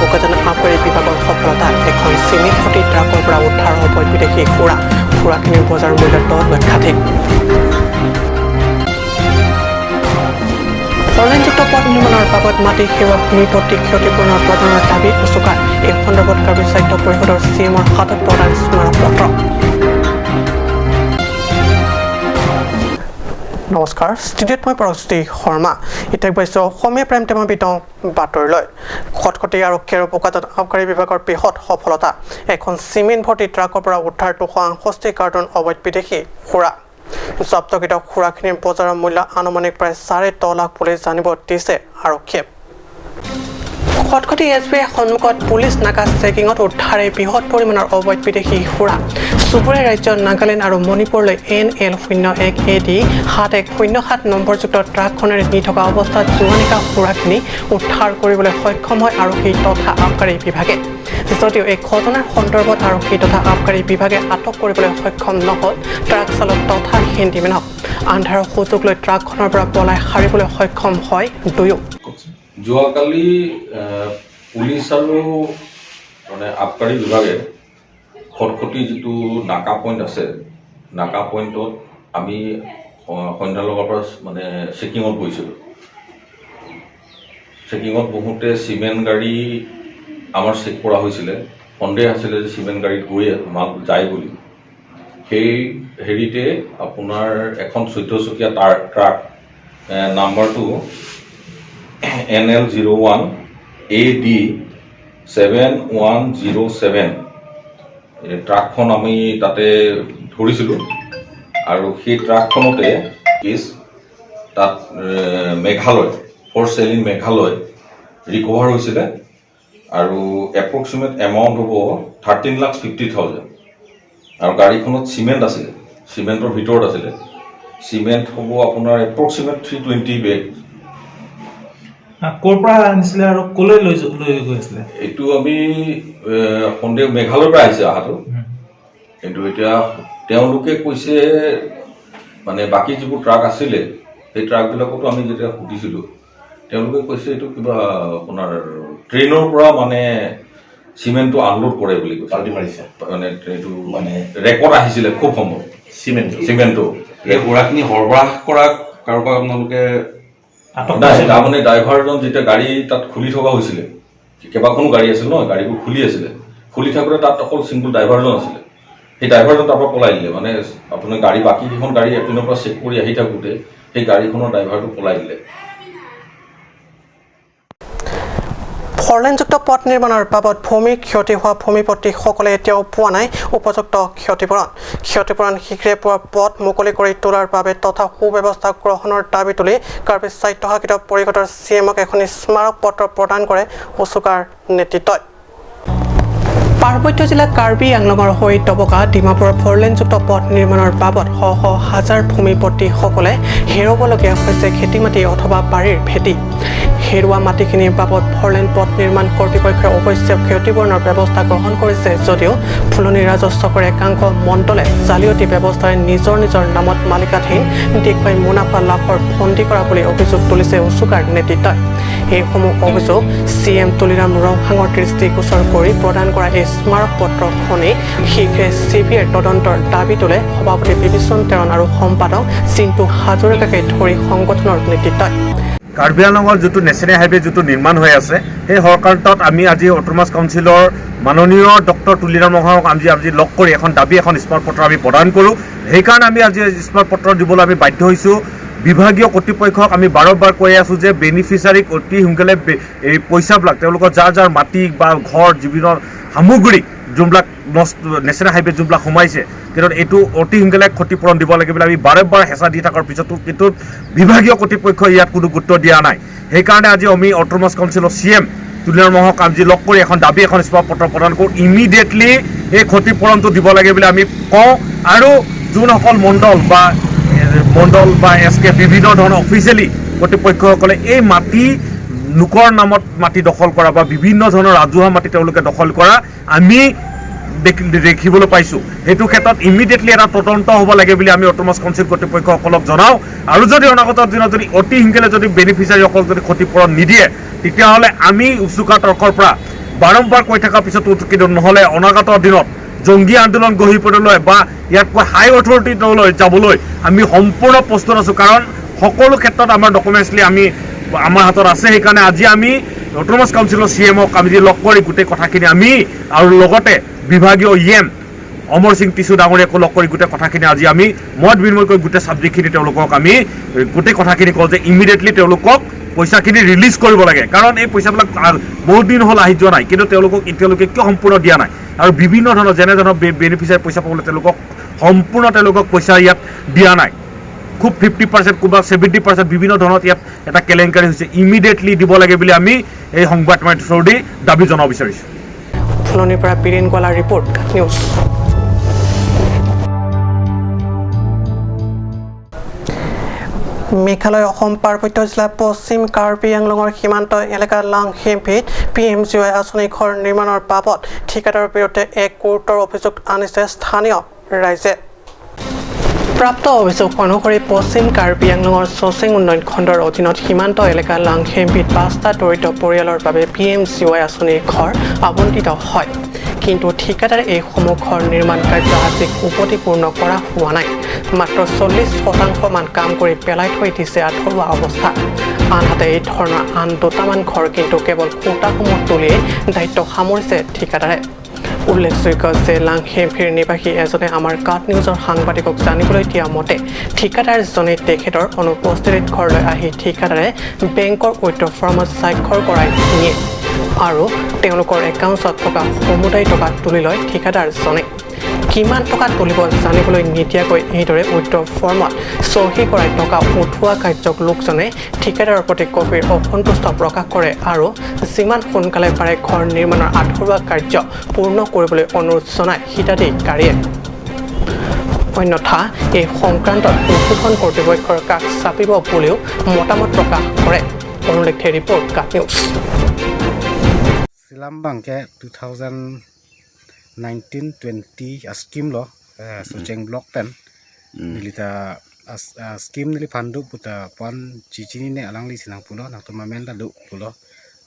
বোকাজান আবকাৰী বিভাগৰ সফলতা। এখন চিমেণ্ট ভৰ্তি ট্ৰাকৰ পৰা উদ্ধাৰ অবৈধ বিদেশী সুৰা। সুৰাখিনিৰ বজাৰ মূল্য 10 লক্ষাধিক। ফৰলেনযুক্ত পথ নিৰ্মাণৰ বাবদ মাটি সেৱা ভূমিপত্তি ক্ষতিপূৰণৰ প্ৰদানৰ দাবী উচুকাৰ। এই সন্দৰ্ভত কাৰ্বি স্বায়ত্ত পৰিষদৰ চি এমৰ হাতত প্ৰদান স্মাৰকপত্ৰ। নমস্কাৰ, ষ্টুডিঅ'ত মই পৰজ্যোতি শৰ্মা। এতিয়া পাইছোঁ অসমীয়া প্ৰাইম টাইমৰ বিতং বাতৰিলৈ। খটখটি আৰক্ষী আৰু বোকাজান আবকাৰী বিভাগৰ বৃহৎ সফলতা। এখন চিমেণ্ট ভৰ্তি ট্ৰাকৰ পৰা উদ্ধাৰ 268 কাৰ্টন অবৈধ বিদেশী সুৰা। জব্দকৃত সুৰাখিনিৰ বজাৰৰ মূল্য আনুমানিক প্ৰায় 10.5 লাখ বুলি জানিব দিছে আৰক্ষীয়ে। খটখটি এছ বি আই সন্মুখত পুলিচ নাকা চেকিঙত উদ্ধাৰ এই বৃহৎ পৰিমাণৰ অবৈধ বিদেশী সুৰা। চুবুৰীয়া ৰাজ্য নাগালেণ্ড আৰু মণিপুৰলৈ NL 01 AD 7107 নম্বৰযুক্ত ট্ৰাকখনেৰে নি থকা অৱস্থাত যোৱা নিশা সুৰাখিনি উদ্ধাৰ কৰিবলৈ সক্ষম হয় আৰক্ষী তথা আবকাৰী বিভাগে। যদিও এই ঘটনাৰ সন্দৰ্ভত আৰক্ষী তথা আবকাৰী বিভাগে আটক কৰিবলৈ সক্ষম নহ'ল ট্ৰাক চালক তথা হেণ্ডিমেনক। আন্ধাৰৰ সুযোগ লৈ ট্ৰাকখনৰ পৰা পলাই সাৰিবলৈ সক্ষম হয় দুয়ো। যোৱাকালি পুলিচ আৰু মানে আবকাৰী বিভাগে খটখটি যিটো নাকা পইণ্ট আছে, নাকা পইণ্টত আমি সন্ধ্যা লগাৰ পৰা মানে চেকিঙত বহিছিলোঁ। চেকিঙত বহোঁতে চিমেণ্ট গাড়ী আমাৰ চেক কৰা হৈছিলে। সন্দেহ আছিলে যে চিমেণ্ট গাড়ীত গৈ মাল যায় বুলি। সেই হেৰিতে আপোনাৰ এখন 14 চকীয়া ট্ৰাক, নাম্বাৰটো NL 01 AD 7107, এই ট্ৰাকখন আমি তাতে ধৰিছিলোঁ। আৰু সেই ট্ৰাকখনতে কেছ তাত Meghalaya for sale in Meghalaya recover হৈছিলে আৰু এপ্ৰক্সিমেট এমাউণ্ট হ'ব 13,50,000। আৰু গাড়ীখনত চিমেণ্ট আছিলে, চিমেণ্টৰ ভিতৰত আছিলে। চিমেণ্ট হ'ব আপোনাৰ এপ্ৰক্সিমেট 320 বেগ। ক'ৰ পৰা আনিছিলে আৰু ক'লৈ লৈ গৈ আছিলে? এইটো আমি সন্দেহ মেঘালয়ৰ পৰা আহিছে অহাটো। কিন্তু এতিয়া তেওঁলোকে কৈছে, মানে বাকী যিবোৰ ট্ৰাক আছিলে সেই ট্ৰাকবিলাকতো আমি যেতিয়া সুধিছিলোঁ, তেওঁলোকে কৈছে এইটো কিবা আপোনাৰ ট্ৰেইনৰ পৰা মানে চিমেণ্টটো আনলোড কৰে বুলি কৈছে। পাল্টি মাৰিছে। মানে এইটো মানে ৰেকৰ্ড আহিছিলে খুব সম্ভৱ চিমেণ্ট চিমেণ্টটো। এই সুৰাখিনি সৰবৰাহ কৰা কাৰোবাক আপোনালোকে আটক নাই, কৰিছে? তাৰমানে ড্ৰাইভাৰজন যেতিয়া গাড়ী তাত খুলি থকা হৈছিলে, কেইবাখনো গাড়ী আছিল ন, গাড়ীবোৰ খুলি আছিলে। খুলি থাকোঁতে তাত অকল চিংগুল ড্ৰাইভাৰজন আছিলে। সেই ড্ৰাইভাৰজন তাৰ পৰা পলাই দিলে। মানে আপোনাৰ গাড়ী বাকী কেইখন গাড়ী এপিনৰ পৰা চেক কৰি আহি থাকোঁতে সেই গাড়ীখনৰ ড্ৰাইভাৰটো পলাই দিলে। ফৰলেনযুক্ত পথ নিৰ্মাণৰ বাবদ ভূমিৰ ক্ষতি হোৱা ভূমিপতিসকলে এতিয়াও পোৱা নাই উপযুক্ত ক্ষতিপূৰণ। ক্ষতিপূৰণ শীঘ্ৰে পোৱা পথ মুকলি কৰি তোলাৰ বাবে তথা সুব্যৱস্থা গ্ৰহণৰ দাবী তুলি কাৰ্বি স্বায়ত্তশাসিত পৰিষদৰ চি এমক এখন স্মাৰক পত্ৰ প্ৰদান কৰে উচুকাৰ নেতৃত্বই। পাৰ্বত্য জিলা কাৰ্বি আংলঙৰ হৈ ডবকা ডিমাপুৰৰ ফৰলেনযুক্ত পথ নিৰ্মাণৰ বাবদ শ শ হাজাৰ ভূমিপতিসকলে হেৰুৱাবলগীয়া হৈছে খেতি মাটি অথবা বাৰীৰ ভেটি। হেৰুৱা মাটিখিনিৰ বাবদ ফৰলেন পথ নিৰ্মাণ কৰ্তৃপক্ষই অৱশ্যে ক্ষতিপূৰণৰ ব্যৱস্থা গ্ৰহণ কৰিছে যদিও ফুলনি ৰাজহ চক্ৰৰ একাংশ মণ্ডলে জালিয়তি ব্যৱস্থাৰে নিজৰ নিজৰ নামত মালিকাধীন দেখুৱাই মুনাফা লাভৰ ফন্দি কৰা বুলি অভিযোগ তুলিছে উচুকাৰ নেতৃত্বই। এইসমূহ অভিযোগ চি এম তুলিৰাম ৰংহাঙৰ দৃষ্টিগোচৰ কৰি প্ৰদান কৰা এই স্মাৰক পত্ৰখনেই শীঘ্ৰে চি বি আইৰ তদন্তৰ দাবী তোলে সভাপতি বিভীষণ তেৰণ আৰু সম্পাদক চিন্তু হাজৰিকাকে ধৰি সংগঠনৰ নেতৃত্বই। কাৰ্বি আংলঙৰ যিটো নেশ্যনেল হাইৱে যিটো নিৰ্মাণ হৈ আছে, সেই সংক্ৰান্তত আমি আজি অট'নমাছ কাউন্সিলৰ মাননীয় ডক্টৰ তুলিৰাম ৰংহাঙক আমি আজি লগ কৰি এখন দাবী, এখন স্মাৰকপত্ৰ আমি প্ৰদান কৰোঁ। সেইকাৰণে আমি আজি স্মাৰকপত্ৰ দিবলৈ আমি বাধ্য হৈছোঁ। বিভাগীয় কৰ্তৃপক্ষক আমি বাৰম্বাৰ কৈ আছোঁ যে বেনিফিচাৰীক অতি সোনকালে এই পইচাবিলাক, তেওঁলোকৰ যাৰ যাৰ মাটি বা ঘৰ জীৱনৰ সামগ্ৰী যোনবিলাক নষ্ট নেশ্যনেল হাইৱে যোনবিলাক সোমাইছে, কিন্তু এইটো অতি সোনকালে ক্ষতিপূৰণ দিব লাগে বুলি আমি বাৰে বাৰে হেঁচা দি থকাৰ পিছতো কিন্তু বিভাগীয় কৰ্তৃপক্ষই ইয়াত কোনো গুৰুত্ব দিয়া নাই। সেইকাৰণে আজি আমি অট'নমাছ কাউন্সিলৰ চি এম তুলিৰাম ৰংহাঙক আজি লগ কৰি এখন দাবী, এখন স্মাৰকপত্ৰ প্ৰদান কৰোঁ। ইমিডিয়েটলি এই ক্ষতিপূৰণটো দিব লাগে বুলি আমি কওঁ। আৰু যোনসকল মণ্ডল বা এছ কে বিভিন্ন ধৰণৰ অফিচিয়েলি কৰ্তৃপক্ষসকলে এই মাটি লোকৰ নামত মাটি দখল কৰা বা বিভিন্ন ধৰণৰ ৰাজহুৱা মাটি তেওঁলোকে দখল কৰা আমি দেখিবলৈ পাইছোঁ। সেইটো ক্ষেত্ৰত ইমিডিয়েটলি এটা তদন্ত হ'ব লাগে বুলি আমি অট'নমাছ কাউন্সিল কৰ্তৃপক্ষসকলক জনাওঁ। আৰু যদি অনাগত দিনত যদি অতি সোনকালে যদি বেনিফিচাৰীসকলক যদি ক্ষতিপূৰণ নিদিয়ে, তেতিয়াহ'লে আমি উচুকা তৰ্কৰ পৰা বাৰম্বাৰ কৈ থকাৰ পিছতো কিন্তু নহ'লে অনাগত দিনত জংগী আন্দোলন গঢ়ি পৰিবলৈ বা ইয়াতকৈ হাই অথৰিটিলৈ যাবলৈ আমি সম্পূৰ্ণ প্ৰস্তুত আছোঁ। কাৰণ সকলো ক্ষেত্ৰত আমাৰ ডকুমেণ্টছলি আমি আমাৰ হাতত আছে। সেইকাৰণে আজি আমি অট'নমাছ কাউন্সিলৰ চি এমক আমি লগ কৰি গোটেই কথাখিনি আমি আৰু লগতে বিভাগীয় ই এম অমৰ সিং টিচু ডাঙৰীয়াকো লগ কৰি গোটেই কথাখিনি আজি আমি মত বিনিময় কৰি গোটেই ছাবজেক্টখিনি তেওঁলোকক আমি গোটেই কথাখিনি কওঁ যে ইমিডিয়েটলি তেওঁলোকক পইচাখিনি ৰিলিজ কৰিব লাগে। কাৰণ এই পইচাবিলাক বহুত দিন হ'ল আহি যোৱা নাই, কিন্তু তেওঁলোকক এতিয়ালৈকে কিয় সম্পূৰ্ণ দিয়া নাই আৰু বিভিন্ন ধৰণৰ যেনে ধৰণৰ বেনিফিচিয়াৰী পইচা পাবলৈ তেওঁলোকক সম্পূৰ্ণ তেওঁলোকক পইচা ইয়াত দিয়া নাই। খুব 50% কোনোবা 70% বিভিন্ন ধৰণত ইয়াত এটা কেলেংকাৰী হৈছে। ইমিডিয়েটলি দিব লাগে বুলি আমি এই সংবাদ মাধ্যমৰ থ্ৰুদি দাবী জনাব বিচাৰিছোঁ। ফুলনিৰ পৰা বীৰেণ গোৱালাৰ ৰিপৰ্ট, নিউজ। মেঘালয় অসম পাৰ্বত্য জিলা পশ্চিম কাৰ্বি আংলঙৰ সীমান্ত এলেকা লাংহেম্পিত পি এম জি ৱাই আঁচনি ঘৰ নিৰ্মাণৰ বাবদ ঠিকাদাৰৰ বিৰুদ্ধে এক গুৰুতৰ অভিযোগ আনিছে স্থানীয় ৰাইজে। প্ৰাপ্ত অভিযোগ অনুসৰি পশ্চিম কাৰ্বি আংলঙৰ চচিং উন্নয়ন খণ্ডৰ অধীনত সীমান্ত এলেকা লাংহেম্পিত 5টা দৰিদ্ৰ পৰিয়ালৰ বাবে পি এম জি ৱাই আঁচনিৰ ঘৰ আবণ্টিত হয়, কিন্তু ঠিকাদাৰে এইসমূহ ঘৰ নিৰ্মাণ কাৰ্য আজিক উপতিপূৰ্ণ কৰা হোৱা নাই। মাত্ৰ 40%মান কাম কৰি পেলাই থৈ দিছে আধৰুৱা অৱস্থা। আনহাতে এই ধৰণৰ আন দুটামান ঘৰ কিন্তু কেৱল খুঁটাসমূহ তুলিয়েই দায়িত্ব সামৰিছে ঠিকাদাৰে। উল্লেখযোগ্য যে লাংহেম্পিৰ নিবাসী এজনে আমাৰ কাট নিউজৰ সাংবাদিকক জানিবলৈ দিয়া মতে ঠিকাদাৰজনে তেখেতৰ অনুপস্থিতিত ঘৰলৈ আহি ঠিকাদাৰে বেংকৰ উইথড্ৰ ফৰ্মত স্বাক্ষৰ কৰাই নিয়ে আৰু তেওঁলোকৰ একাউণ্টত থকা সমুদায় টকা তুলি লয় ঠিকাদাৰজনে। কিমান টকা তুলিব জানিবলৈ নিদিয়াকৈ এইদৰে উইথড্ৰ ফৰ্মত চহী কৰাই টকা উঠোৱা কাৰ্যক লোকজনে ঠিকাদাৰৰ প্ৰতি গভীৰ অসন্তুষ্ট প্ৰকাশ কৰে আৰু যিমান সোনকালে পাৰে ঘৰ নিৰ্মাণৰ আধৰুৱা কাৰ্য পূৰ্ণ কৰিবলৈ অনুৰোধ জনায় হিতাধিকাৰীয়ে। অন্যথা এই সংক্ৰান্তত উৰ্ধতন কৰ্তৃপক্ষৰ কাষ চাপিব বুলিও মতামত প্ৰকাশ কৰে। অনুলেখে report, cut news. Silambang ke 2019-20 a scheme lo Socheng block pen nilita a scheme nili phandu puta pon chichini ne alang li sinang pulo nang tuma men ta du pulo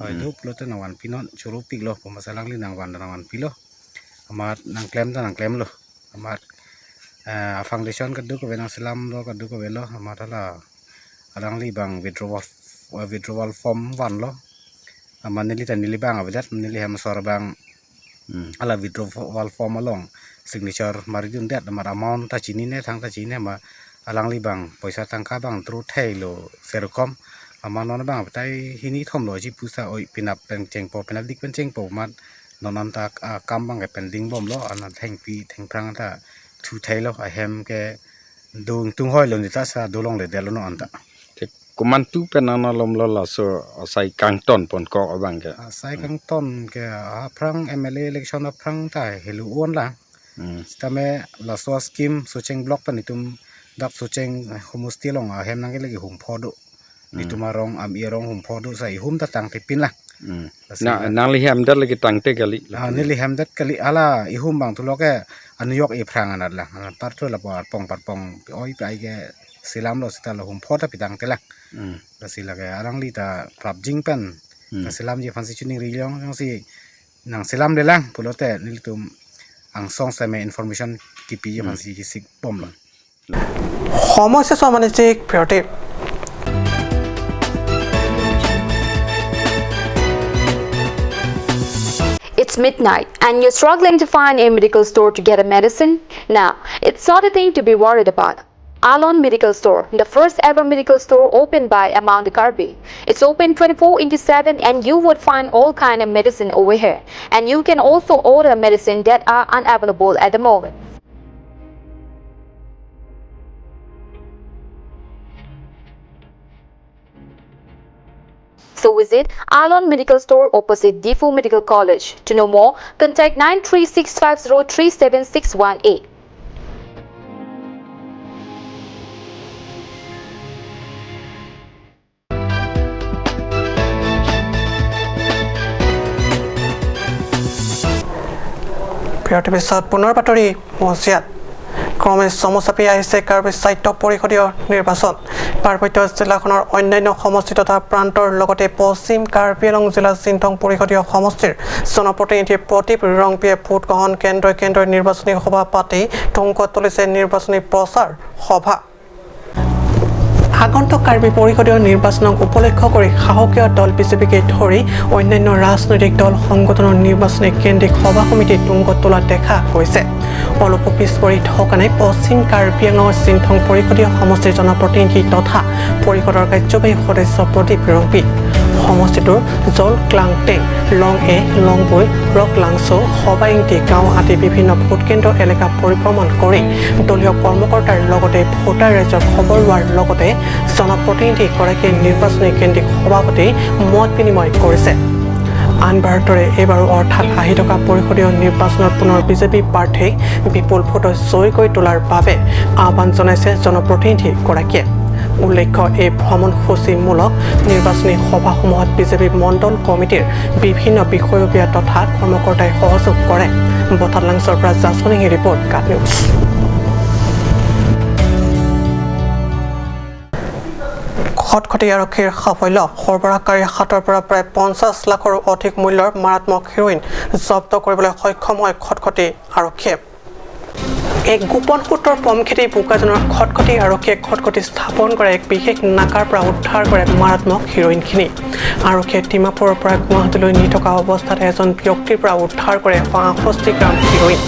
oi du pulo ta nang wan pinon churu pik lo poma salang li nang wan nang wan pilo amat nang claim ta nang claim lo amat a foundation ka du ko nang silam lo ka du ko lo amat ala alang li bang withdrawal form wan lo aman nili ta nili bang abadat nili ham sor bang ala withdrawal form along signature marijun det amar amount ta chini ne thang ta chini ma alang li bang poisa tangka bang tru thei lo serokom aman non bang tai hini thom lo ji pusa oi pinap pen cheng po pinap dik pen cheng po ma non ta kam bang ke pending bom lo an theng pi theng prang ta thu thei lo a hem ke dung tung hoi lo ni ta sa dolong le del no an ta kuman tu penana lom lo la so sai kang ton pon ko bang ke sai kang ton ke a prang MLA election a prang ta helu on la tame la so scheme Socheng block panitum dak Socheng homosti long a hem nang ke lagi hum phodo nituma rong am i rong hum phodo sai hum ta tang te pin la na nang li hem dat lagi tang te kali ni li hem dat kali ala i hum bang thu lo ke anu yok e prang anat la par thu la pong par pong oi pai ke silam lo sita lo hum phota pitang te la la sila ke arang li ta prap jing pen silam ji fansi chuning ri long jong si nang silam le lang pulote nil tum ang song sa me information ki pi ji fansi ki sik pom lo সমস্যা বাণিজ্যিক বিৰতি। It's midnight and you're struggling to find a medical store to get a medicine? Now, it's not a thing to be worried about. Alon Medical Store, the first ever medical store opened by Amount Karbi. It's open 24/7 and you would find all kind of medicine over here. And you can also order medicine that are unavailable at the moment. So visit Alon Medical Store opposite Difu Medical College. To know more, contact 93650 37618. বিৰতিৰ পিছত পুনৰ বাতৰি মজিয়াত। ক্ৰমে চমু চাপি আহিছে কাৰ্বি স্বায়ত্ত পৰিষদীয় নিৰ্বাচন। পাৰ্বত্য জিলাখনৰ অন্যান্য সমষ্টি তথা প্ৰান্তৰ লগতে পশ্চিম কাৰ্বি আংলং জিলা চিন্থং পৰিষদীয় সমষ্টিৰ জনপ্ৰতিনিধি প্ৰদীপ ৰংপিয়ে ভোটগ্ৰহণ কেন্দ্ৰই কেন্দ্ৰই নিৰ্বাচনী সভা পাতি তুংগত তুলিছে নিৰ্বাচনী প্ৰচাৰ সভা। আগন্তুক কাৰ্বি পৰিষদীয় নিৰ্বাচনক উপলক্ষ্য কৰি শাসকীয় দল বিজেপিকে ধৰি অন্যান্য ৰাজনৈতিক দল সংগঠনৰ নিৰ্বাচনী কেন্দ্ৰিক সভা সমিতি তুংগত তোলা দেখা গৈছে। অলপো পিছ পৰি থকা নাই পশ্চিম কাৰ্বি আংলঙৰ চিন্থং পৰিষদীয় সমষ্টিৰ জনপ্ৰতিনিধি তথা পৰিষদৰ কাৰ্যবাহী সদস্য প্ৰদীপ ৰংপি। সমষ্টিটোৰ জল ক্লাংটেং, লং এ, লংবৈ, ৰকলাংছ', সবাইংটি গাঁও আদি বিভিন্ন ভোটকেন্দ্ৰ এলেকা পৰিভ্ৰমণ কৰি দলীয় কৰ্মকৰ্তাৰ লগতে ভোটাৰ ৰাইজৰ খবৰ লোৱাৰ লগতে জনপ্ৰতিনিধিগৰাকীয়ে নিৰ্বাচনী কেন্দ্ৰিক সভাপতি মত বিনিময় কৰিছে। আনবাৰৰ দৰে এইবাৰো অৰ্থাৎ আহি থকা পৰিষদীয় নিৰ্বাচনত পুনৰ বিজেপি প্ৰাৰ্থীক বিপুল ভোটত জয়ী কৰি তোলাৰ বাবে আহ্বান জনাইছে জনপ্ৰতিনিধিগৰাকীয়ে। উল্লেখ্য, এই ভ্ৰমণসূচীমূলক নিৰ্বাচনী সভাসমূহত বিজেপি মণ্ডল কমিটিৰ বিভিন্ন বিষয়ববীয়া তথা কৰ্মকৰ্তাই সহযোগ কৰে। বঠালাংছৰ পৰা জাচনিঙি ৰিপৰ্ট, কাট নিউজ। খটখটি আৰক্ষীৰ সাফল্য, সৰবৰাহকাৰীৰ হাতৰ পৰা প্ৰায় 50 লাখৰো অধিক মূল্যৰ মাৰাত্মক হেৰ'ইন জব্দ কৰিবলৈ সক্ষম হয় খটখটি আৰক্ষীয়ে। এক গোপন সূত্ৰৰ পম খেদি বোকাজানৰ খটখটি আৰক্ষীয়ে খটখটি স্থাপন কৰা এক বিশেষ নাকাৰ পৰা উদ্ধাৰ কৰে মাৰাত্মক হেৰ'ইনখিনি। আৰক্ষীয়ে ডিমাপুৰৰ পৰা গুৱাহাটীলৈ নি থকা অৱস্থাত এজন ব্যক্তিৰ পৰা উদ্ধাৰ কৰে 168 গ্ৰাম হেৰ'ইন।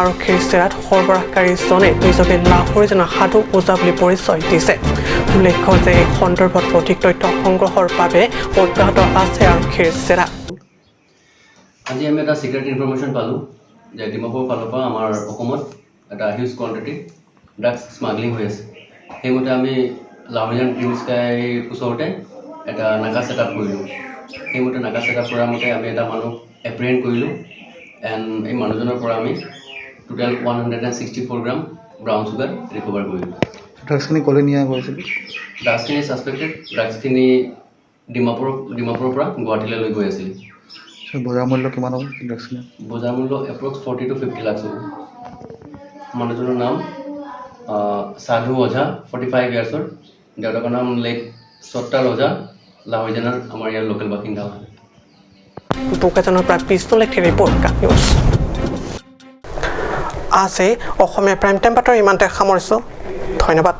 আৰক্ষীৰ জেৰাত সৰবৰাহকাৰীজনে নিজকে লাহৰীজনৰ সাধু ওজা বুলি পৰিচয় দিছে। উল্লেখ্য যে এই সন্দৰ্ভত অধিক তথ্য সংগ্ৰহৰ বাবে অব্যাহত আছে আৰক্ষীৰ জেৰা। আজি আমি এটা চিক্ৰেট ইনফৰমেশ্যন পালোঁ যে ডিমাপুৰৰ ফালৰ পৰা আমাৰ অসমত এটা হিউজ কোৱান্টিটি ড্ৰাগছ স্মাগলিং হৈ আছে। সেইমতে আমি লাহৰীজান ড্ৰিম স্কাইৰ ওচৰতে এটা নাকা ছেট আপ কৰিলোঁ। সেইমতে নাকা ছেট আপ কৰাৰ মতে আমি এটা মানুহ এপ্ৰিহেণ্ড কৰিলোঁ এণ্ড এই মানুহজনৰ পৰা আমি total 164 gram brown sugar recover কৰিলোঁ। ড্ৰাগছখিনি ক'লৈ নিয়া গৈছিল? ড্ৰাগছখিনি ছাছপেক্টেড ড্ৰাগছখিনি ডিমাপুৰৰ পৰা গুৱাহাটীলৈ লৈ গৈ আছিল। বজাৰ মূল্য কিমান হ'ব ড্ৰাগছখিনি? বজাৰ মূল্য এপ্ৰক্স 40 to 50 lakhs হ'ব। মানুহজনৰ নাম সাধু ওঝা, 45 ইয়াৰ্ছৰ। দেউতাকৰ নাম লেট সত্তাল ওঝা, লাহৰীজানৰ আমাৰ ইয়াৰ লোকেল বাসিন্দা হয়। বোকাজানৰ পৰা বিষ্ণু লেখীৰ ৰিপৰ্ট, কাট নিউজ। আজি অসমীয়া প্ৰাইম টাইম বাতৰি ইমানতে সামৰিছোঁ। ধন্যবাদ।